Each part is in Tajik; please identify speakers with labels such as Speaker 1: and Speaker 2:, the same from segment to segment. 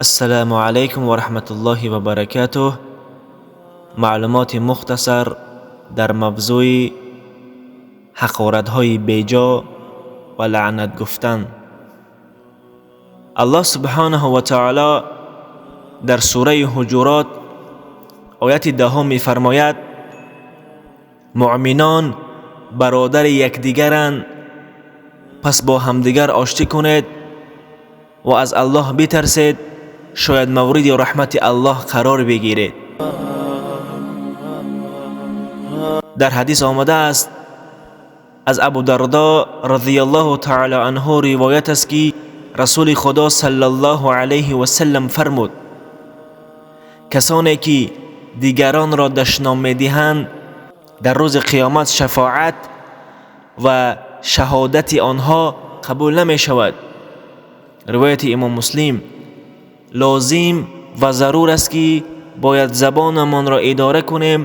Speaker 1: Ассалому алайкум ва раҳматуллоҳи ва баракатуҳ. Маълумоти мухтасар дар мавзӯи ҳақоратҳои беҷо ва лаънат гуфтан. Аллоҳ субҳонаҳу ва таоло дар сураи Ҳуҷурот ояти 10 мефармояд: муъминон бародари якдигаранд, пас бо ҳамдигар оштӣ кунед ва аз Аллоҳ битарсед, шояд мавриди раҳмати Аллоҳ қарор бигиред. Дар ҳадис омадааст аз Абу Дардо разияллоҳу таоло анҳу ривоят аст, ки Расули Худо саллаллоҳу алайҳи васаллам фармуд: касоне ки дигаронро дашном медиҳанд, дар рӯзи қиёмат шафоат ва шаҳодати онҳо қабул намешавад. Ривояти Имом Муслим. Лозим ва зарур аст, ки бояд забонамонро идора кунем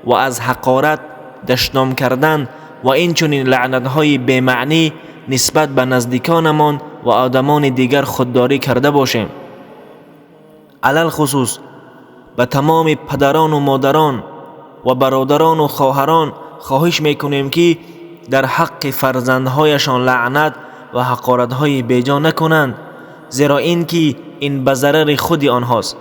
Speaker 1: ва аз ҳақорат, дашном кардан ва инчунин лаънатҳои бемаънӣ нисбат ба наздиконамон ва одамони дигар худдорӣ карда бошем. Алалхусус ба тамоми падарону модарон ва бародарону хоҳарон хоҳиш мекунем, ки дар ҳаққи фарзандҳояшон лаънат ва ҳақоратҳои беҷо накунанд, зеро ин ки ин ба зарари худи онҳост.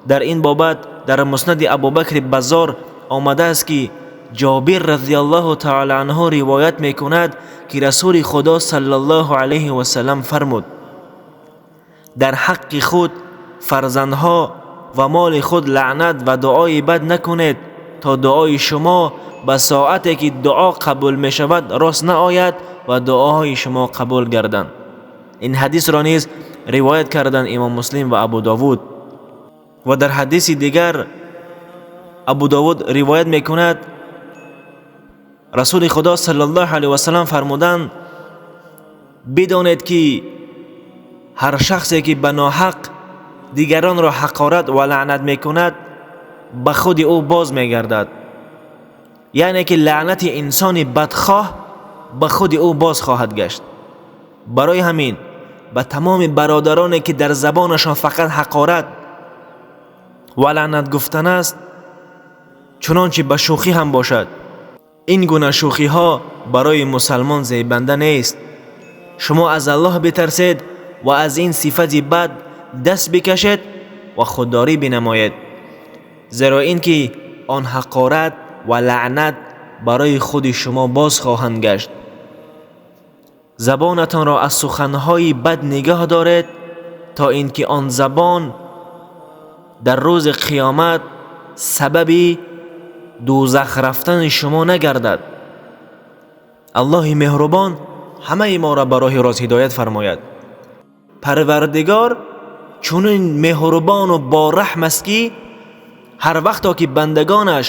Speaker 1: Дар ин бобат дар муснади Абубакри Баззор омадааст, ки Ҷобир разияллоҳу таоло анҳу ривоят мекунад, ки Расули Худо саллаллоҳу алайҳи васаллам фармуд: дар ҳаққи худ, фарзандҳо ва моли худ лаънат ва дуои бад накунед, то дуои шумо ба соате ки дуо қабул мешавад рост наояд ва дуоҳои шумо қабул гарданд. Ин ҳадисро низ ривоят карданд Имом Муслим ва Абу Довуд. Ва дар ҳадиси дигар Абу Довуд ривоят мекунад, Расули Худо саллаллоҳу алайҳи васаллам фармуданд: бидонед, ки ҳар шахсе ки ба ноҳақ дигаронро ҳақорат ва лаънат мекунад, ба худи ӯ боз мегардад. Яъне ки лаънати инсони бадхоҳ ба худи ӯ боз хоҳад гашт. Барои ҳамин ба тамоми бародароне ки дар забонашон фақат ҳақорат ва лаънат гуфтан аст, чунончи ба шӯхӣ ҳам бошад, ин гуна шӯхиҳо барои мусалмон зебанда нест. Шумо аз Аллоҳ битарсед ва аз ин сифати бад даст бикашед ва худдорӣ бинамоед, зеро ин ки он ҳақорат ва лаънат барои худи шумо боз хоҳанд гашт. Забонатонро аз суханҳои бад нигоҳ доред, то ин ки он забон дар рӯзи қиёмат сабаби дӯзах рафтани шумо нагардад. Аллоҳи меҳрубон ҳамаи моро ба роҳи рост ҳидоят фармояд. Парвардигор чунин меҳрубону бораҳм аст, ки ҳар вақто ки бандагонаш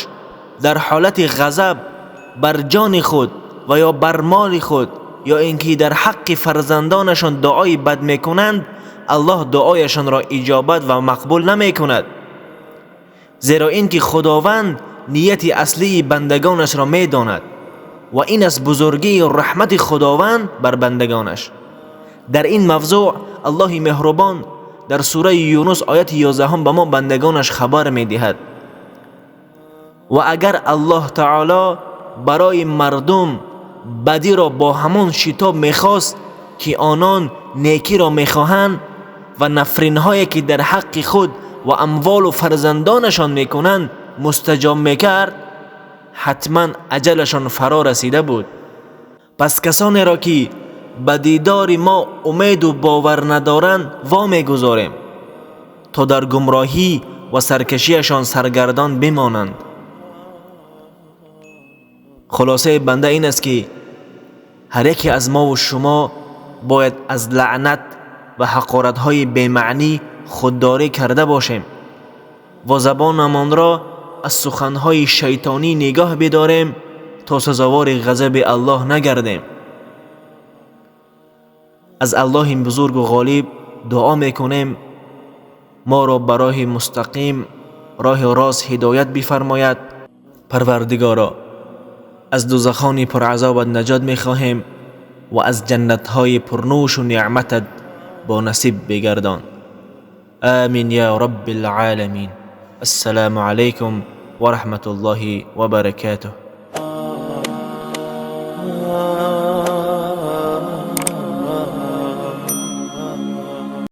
Speaker 1: дар ҳолати ғазаб бар ҷони худ ва ё бар моли худ ё ин ки дар ҳаққи фарзандонашон дуои бад мекунанд, Аллоҳ дуояшонро иҷобат ва мақбул намекунад, зеро ин ки Худованд нияти аслии бандагонашро медонад ва ин аст бузургии раҳмати Худованд бар бандагонаш. Дар ин мавзӯъ Аллоҳи меҳрубон дар сураи Юнус ояти 11 ба мо бандагонаш хабар медиҳад: ва агар Аллоҳ таоло барои мардум бадиро бо ҳамон шитоб мехост, ки онон некиро мехоҳанд ва нафринҳое ки дар ҳаққи худ ва амволу фарзандонашон мекунанд мустаҷоб мекард, ҳатман аҷалашон фаро расида буд. Пас касонеро ки ба дидори мо умеду бовар надоранд во мегузорем, то дар гумроҳӣ ва саркашиашон саргардон бимонанд. Хулосаи банда ин аст, ки ҳар яке аз мову шумо бояд аз лаънат ва ҳақоратҳои бемаънӣ худдорӣ карда бошем ва забонамонро аз суханҳои шайтонӣ нигоҳ бидорем, то сазовори ғазаби Аллоҳ нагардем. Аз Аллоҳи бузургу ғолиб дуо мекунем, моро ба роҳи мустақим, роҳи рост ҳидоят бифармояд. Парвардигоро, аз дӯзахони пуразобат наҷот мехоҳем ва аз ҷаннатҳои пурнӯшу неъматат бо насиб бигардон. Амин я Раббил Аламин. Ассаламу алайкум ва раҳматуллоҳи ва баракатуҳ.